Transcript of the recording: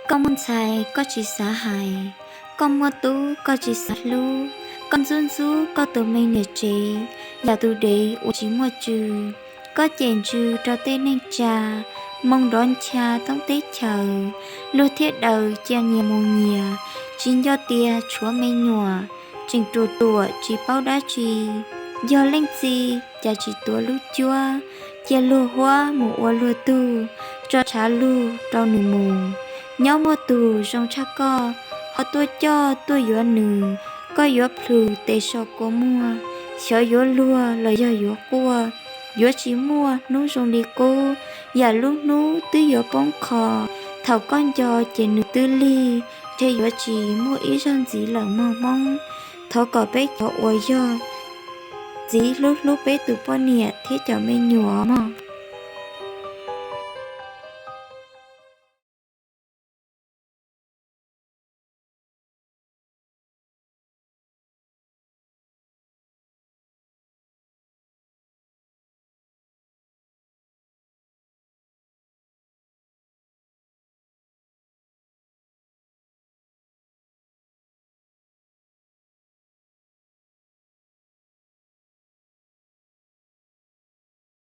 Koj muaj ntxhais koj tsis xav hais, koj muaj tub koj tsis xav hlub, koj ntxub ntxub koj tus me niam tsev, yam tus dev uas tsis muaj tswv. Koj cem ntsws rau tej neej tsa, moo nrov ncha thoob teb chaws, luag thiaj daws cia nyias mus nyias, tsis nco tias tshuav me nyuam, tseem ruam ruam tsis paub dab tsi. Yog leej txiv cas tsis tuav lub cuab, cia luag huab mus ua luag tug, tso tshav lug rau nws mus. Nyob muaj tus zoo tshaj koj, ho tuaj coj tuaj yuav nws, koj yuav plhws tes so kua muag, xyov yuav luag los yog yuav quaj. Yuav tsis muaj hnub zoo li qub, yam lub hnub twb yuav poob qho. Thaum koj nco ces nws twb lig, ntshe yuav tsis muaj ib zaug ntxiv lawm mog Hmoob. Thov kom peb cov uas yog txiv hlub hlub peb tus poj niam thiab cov me nyuam mog.